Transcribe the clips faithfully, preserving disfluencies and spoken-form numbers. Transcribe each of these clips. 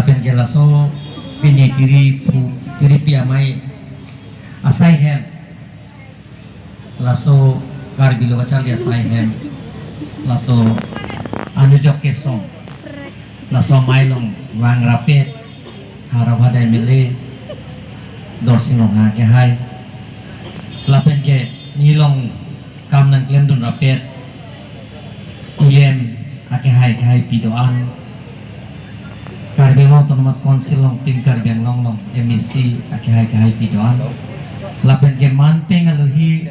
Pen ke laso pini tiri phu, tiripi amei asai hem, laso Karbi Lo Kacharli asai hem, laso anujok kesong, laso amei along vang rapet, Howraghat M L A Dorsing Ronghang akehai, lapen ke neli along kam nangklemdun rapet E M akehai kehaipi do-an, Karbi Anglong Autonomous Council along, Team Karbi Anglong along M A C akehai kehaipi do-an, lapen ke manpeng alohi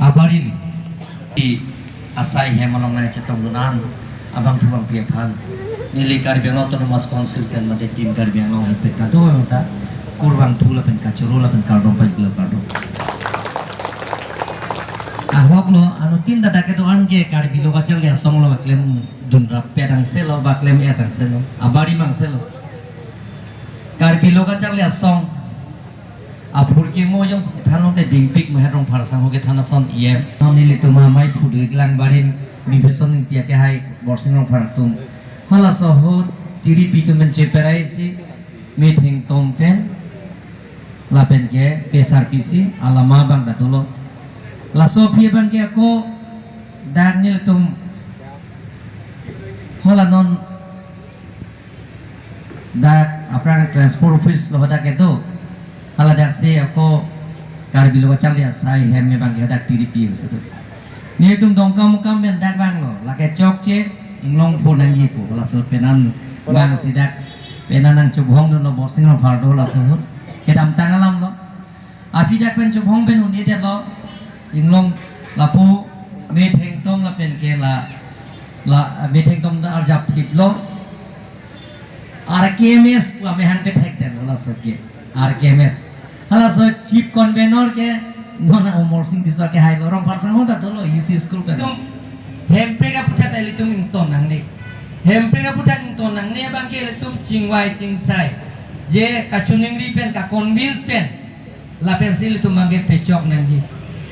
abarim asai hem along nangchetongdun an abangphu bangpi aphan neli Karbi Anglong Autonomous Council pen mate Team Karbi Anglong hempek ta do ta kurvangthu lapen kachoro lapen kardom pajirlo, kardom. Ahok lo, anuttin dak kedo-an ke Karbi Lo Kacharli Asong along klemdun rapet angselo, ba klem-et angselo, abarim angselo. Karbi Lo Kacharli Asong aphurkimo jongsi than along te Dingpik Meher Rongphar sangho kethan ason E M. Non nelitum amei phu do-iklang barim, Bibhishan Ingti akehai, Borsing Rongphar atum. Halaso ahut tiripi atum pen cheperai si, metheng tom pen, lapen ke P S R P C alama abang ta dolo. Laso aphi abang ke ako dak nelitum hala non dak aphrang Transport Office lo hadak kedo. Hala dak si ako Karbi Lo Kacharli asai hem abang ke hadak tiripi aso do. Nelitum Dongkamukam pen dak vanglo, lake chokche inglong pho nangji pu, laso penan vangsi dak penan nangchobhongdunlo, Borsing Rongphar do laso ahut. Kedamtang alam lo. Aphi dak pen chobhong pen un-edetlo, inglong lapu metheng tom lapen ke la, la metheng tom ta arjap thiplo. R K M S pu amahang pethekdetlo laso ke, R K M S. Halaso chief convener ke non Amarsing Tisso akehai lo, Rongphar sangho ta dolo, U C school pen. Itum hemprek aputhak ilitum ington nangne. Hemprek aputhak ington nangne abang ke ilitum chingvai chingsai, je kachiningri pen, ka-convince pen, lapen si ilitum abang ke pechok nangji.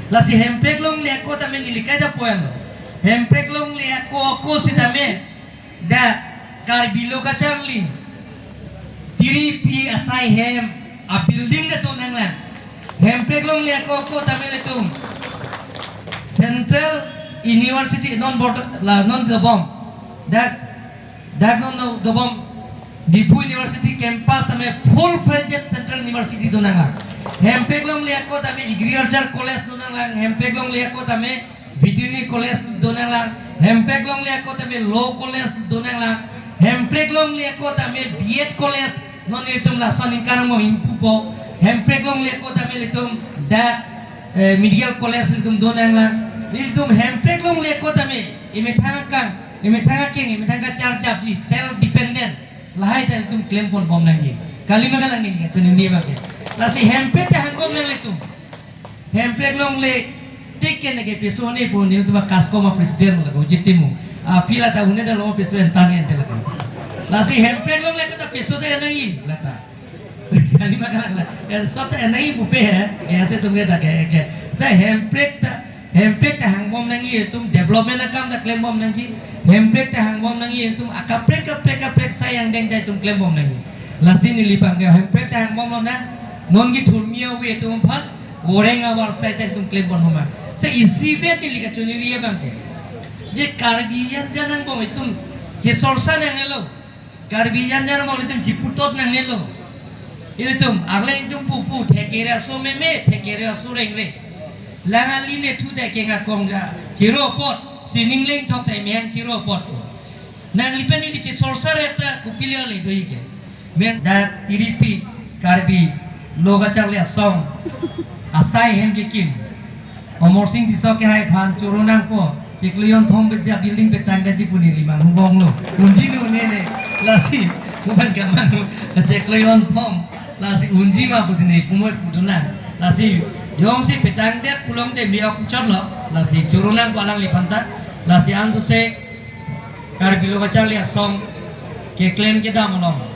Lasi hemprek longle ako tame neli kaita pu-enlo. Hemprek longle ako ako sitame dak Karbi Lo Kacharli tiripi asai hem a-building ta do nanglang. Hemprek longle ako ako tame ilitum Central University non border la non dobom. Dak, dak non dobom Diphu University campus tame full-fledged Central University do nanglang. Hemprek longle ako tame Agriculture College do nanglang. Hemprek longle ako tame Veterinary College do nanglang. Hemprek longle ako tame Law College do nanglang. Hemprek longle ako tame B Ed College, non ilitum laso aningkan mo impupo. Hemprek longle ako tame ilitum dak, eh, Medical College ilitum do nanglang. Ilitum hemprek longle ako tame emethang akang, emethang akeng, emethang kacharjapji, self dependent, lahai ta ilitum klempon bom nangji. Kali ma kalang neli kachiningri abang ke. Lasi hemprek ta hangbom nang ilitum. Hemprek longle tik ke neke peso ne pu nelitum a-KASCOM a-president la ko jitimu. Aphi la ta un-edetlo peso entan ente la ko. Lasi hemprek longle ako ta peso ta en nangji la ta. Kali ma kalang la. En sot ta en nangji pupe he. Ke ase tum ke ta ke ke. Sa hemprek ta, hemprek ta hangbom nangji, itum development akam ta klembom nangji. Hemprek ta hangbom nangji, itum akaprek kaprek kaprek sai angdeng ta itum klembom nangji. Lasi neli abang ke hemprek ta hangbomlo na. Non kethurmi ave itum aphan, oreng avar sai ta itum klembom homa. Sa isivet neli kachiningri abang ke, je Karbi anjan angbong itum chesorsa nangnelo. Karbi anjan angbong itum chiputot nangnelo. Ilitum arleng atum pupu, thekere aso meme, thekere aso rengre. Lang ali le thu ta kengakong ja chiro apot, sining lengthok ta mehang chiro apot. Nangli pen ili chesorsa reta kopilo le do-ik ke. Men dak tiripi Karbi Lo Kacharli Asong asai hem kekim Amarsing Tisso akehai aphan choro nangpo, chiklo jonthom besi a-building petangdetji pu neli manghubomlo. Unji nu ne ne. Lasi, kuban kamanu, chiklo jonthom. Lasi unji ma pusi ne pumoi pudunang. Lasi jongsi petangdet pulote mi ok chotlo. Lasi choro nangpo alangliphan ta. Lasi ansose Karbi Lo Kacharli Asong keklem kedam along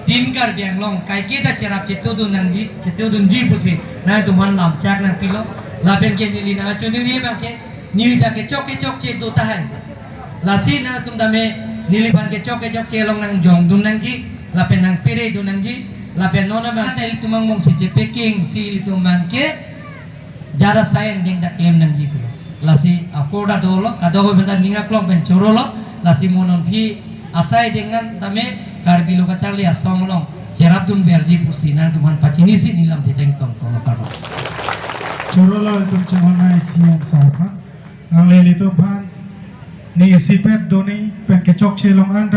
Team Karbi Anglong kaike ta cherap chetongdun nangji, chetongdunji pusi nangtum aphan lamchak nangpilo. Lapen ke neli nangchiningri abang ke, neli ta kechok kechokche do tahai. Lasi nangtum tame Neliphan kechok kechokche along nangjongdun nangji, lapen nangperedun nangji, lapen non abang ta ilitum angbong si chepekeng si ilitum abang ke jara asai angdeng ta klem nangji pulo. Lasi apor ta dolo, kadokave pen ta ning aklong pen chorolo, lasi mo non aphi asai dengnan tame Karbi Lo Kacharli Asong along cherapdunverji pusi nangtumphan pachinisi neli lamthe ta ingtong kong apar. Chorolo ilitum chonghongnei C M sir aphan. Alangli ilitum aphan ning isipet doni pen kechokche along an ta